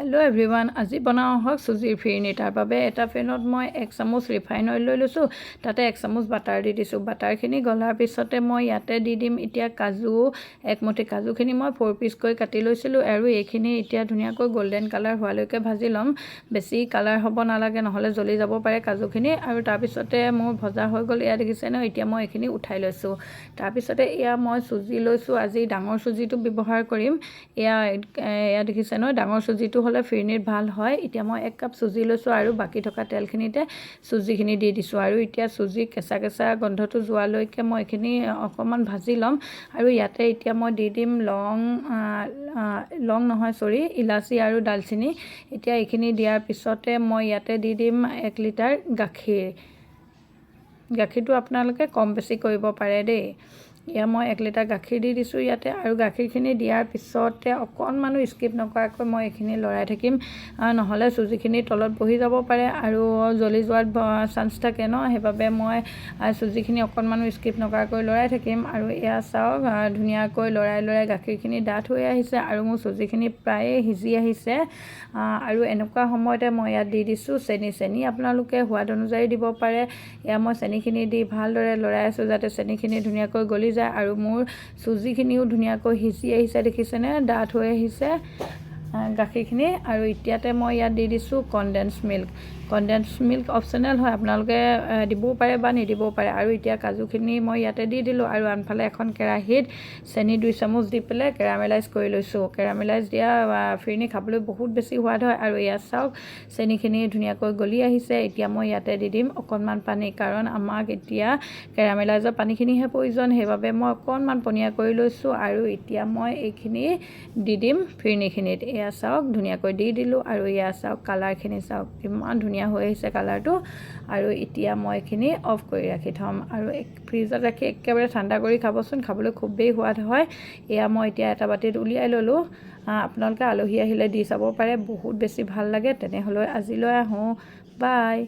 Hello' everyone, আজি বনাওঁ আহক চুজিৰ ফিৰিনি। তাৰ বাবে এটা পেনত মই 1 চামুচ ৰিফাইন অইল লৈ লৈছোঁ। তাতে 1 চামুচ বাটাৰ দি দিছোঁ। বাটাৰখিনি গলাৰ পিছতে মই ইয়াতে দি দিম এতিয়া কাজু একমুঠি। কাজুখিনি মই ফ'ৰ পিচকৈ কাটি লৈছিলোঁ আৰু এইখিনি এতিয়া ধুনীয়াকৈ গ'ল্ডেন কালাৰ হোৱালৈকে ভাজি ল'ম। বেছি কালাৰ হ'ব নালাগে, নহ'লে জ্বলি যাব পাৰে কাজুখিনি। আৰু তাৰপিছতে মোৰ ভজা হৈ গ'ল, এয়া দেখিছে ন? এতিয়া মই এইখিনি উঠাই লৈছোঁ। তাৰপিছতে এয়া মই চুজি লৈছোঁ। আজি ডাঙৰ চুজিটো ব্যৱহাৰ কৰিম। এয়া এয়া দেখিছে ন? ডাঙৰ চুজিটো হ'লে ফিৰিনিত ভাল হয়। এতিয়া মই 1 কাপ চুজি লৈছোঁ আৰু বাকী থকা তেলখিনিতে চুজিখিনি দি দিছোঁ। আৰু এতিয়া চুজি কেঁচা কেঁচা গোন্ধটো যোৱালৈকে মই এইখিনি অকণমান ভাজি ল'ম। আৰু ইয়াতে এতিয়া মই দি দিম লং, লং নহয়, চৰি, ইলাচি আৰু ডালচেনি। এতিয়া এইখিনি দিয়াৰ পিছতে মই ইয়াতে দি দিম 1 লিটাৰ গাখীৰ। গাখীৰটো আপোনালোকে কম বেছি কৰিব পাৰে দেই। এয়া মই 1 লিটাৰ গাখীৰ দি দিছোঁ ইয়াতে। আৰু গাখীৰখিনি দিয়াৰ পিছতে অকণমানো স্কিপ নকৰাকৈ মই এইখিনি লৰাই থাকিম, নহ'লে চুজিখিনি তলত বহি যাব পাৰে আৰু জ্বলি যোৱাৰ চান্স থাকে ন? সেইবাবে মই চুজিখিনি অকণমানো স্কিপ নকৰাকৈ লৰাই থাকিম। আৰু এয়া চাওক, ধুনীয়াকৈ লৰাই লৰাই গাখীৰখিনি ডাঠ হৈ আহিছে আৰু মোৰ চুজিখিনি প্ৰায়ে সিজি আহিছে। আৰু এনেকুৱা সময়তে মই ইয়াত দি দিছোঁ চেনি। চেনি আপোনালোকে সোৱাদ অনুযায়ী দিব পাৰে। এয়া মই চেনিখিনি দি ভালদৰে লৰাই আছোঁ, যাতে চেনিখিনি ধুনীয়াকৈ গলি যায়। আৰু মোৰ চুজিখিনিও ধুনীয়াকৈ সিজি আহিছে, দেখিছেনে? ডাঠ হৈ আহিছে গাখীৰখিনি। আৰু এতিয়াতে মই ইয়াত দি দিছোঁ condensed milk. Condensed milk optional হয়, আপোনালোকে দিবও পাৰে বা নিদিবও পাৰে। আৰু এতিয়া কাজুখিনি মই ইয়াতে দি দিলোঁ। আৰু আনফালে এখন কেৰাহীত চেনি 2 চামুচ দি পেলাই কেৰামেলাইজ কৰি লৈছোঁ। কেৰামেলাইজ দিয়া ফিৰিনি খাবলৈ বহুত বেছি সোৱাদ হয়। আৰু ইয়াত চাওক, চেনিখিনি ধুনীয়াকৈ গলি আহিছে। এতিয়া মই ইয়াতে দি দিম অকণমান পানী, কাৰণ আমাক এতিয়া কেৰামেলাইজৰ পানীখিনিহে প্ৰয়োজন। সেইবাবে মই অকণমান পনীয়া কৰি লৈছোঁ। আৰু এতিয়া মই এইখিনি দি দিম ফিৰিনিখিনিত। এয়া চাওক, ধুনীয়াকৈ দি দিলোঁ। আৰু এয়া চাওক, কালাৰখিনি চাওক, কিমান ধুনীয়া হৈ আহিছে কালাৰটো। আৰু এতিয়া মই এইখিনি অফ কৰি ৰাখি থ'ম। আৰু ফ্ৰিজত ৰাখি একেবাৰে ঠাণ্ডা কৰি খাবচোন, খাবলৈ খুবেই সোৱাদ হয়। এয়া মই এতিয়া এটা বাতিত উলিয়াই ল'লোঁ। আপোনালোকে আলহী আহিলে দি চাব পাৰে, বহুত বেছি ভাল লাগে। তেনেহ'লে আজিলৈ আহোঁ, বাই।